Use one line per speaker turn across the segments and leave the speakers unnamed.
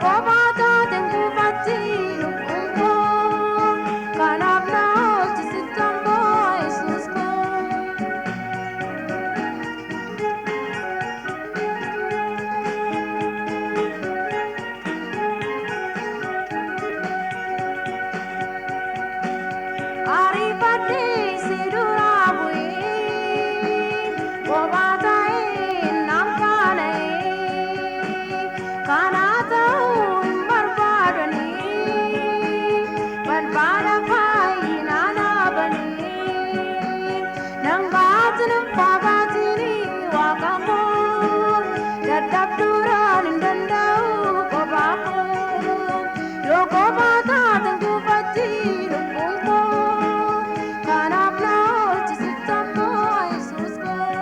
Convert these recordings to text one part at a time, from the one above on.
kophaa taateen kuufatti lubbuun koo kanaaf na oolchisitti ammoo Yesuus koo. Ariifadhee si duraa bu'ee kophaa ta'ee naan qaana'ee kana ta'uu hin barbaadanii balbala fayyinaa dhaabanii dhangaatiin hin fagaatiin waaqa koo dadhabduudhaan hin danda'u kophaa koo yoo kophaa taateen kuufatti lubbuun koo kanaaf na oolchisitti ammoo Yesuus koo.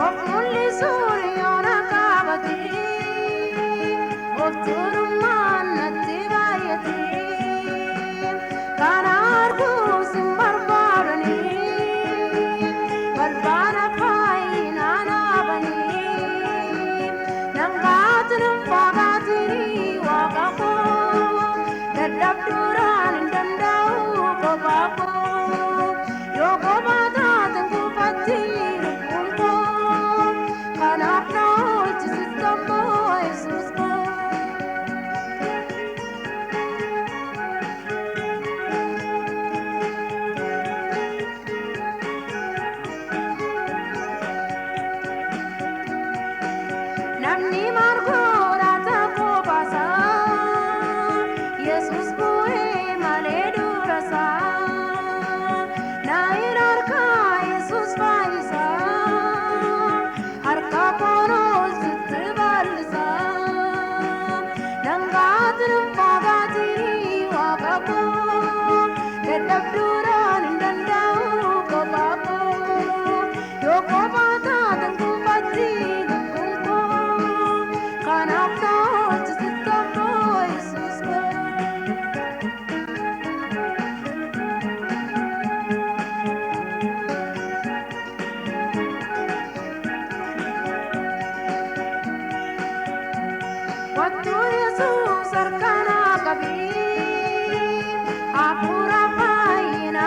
Of mul'isuun yoona qabatee of tuulummaan natti baay'atee kana arguus hin barbaadanii balbala fayyinaa dhaabanii dhangaatiin hin fagaatiin waaqa koo dadhabduudhaan hin danda'u kophaa koo yoo kophaa taateen kuufatti lubbuun koo kanaaf na oolchisitti ammoo Yesuus koo. Namni margoodha kophaasa Yesuus bu'ee malee durasa Naayin harka Yesuus fayyisa harka koonoo sitti bal'isa Dhangaatiin hin fagaatiin waaqa koo dadhabduudhaan hin danda'u kophaa koo yoo kophaa taateen kuufatti lubbuun koo kanaaf na oolchisitti ammoo Yesuus koo. Wattu Yesuus harka naa qabee hafuura fayyinaa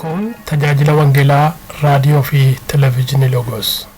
Kun tajaajila wangeelaa raadiyoo fi televezyiinii Logos.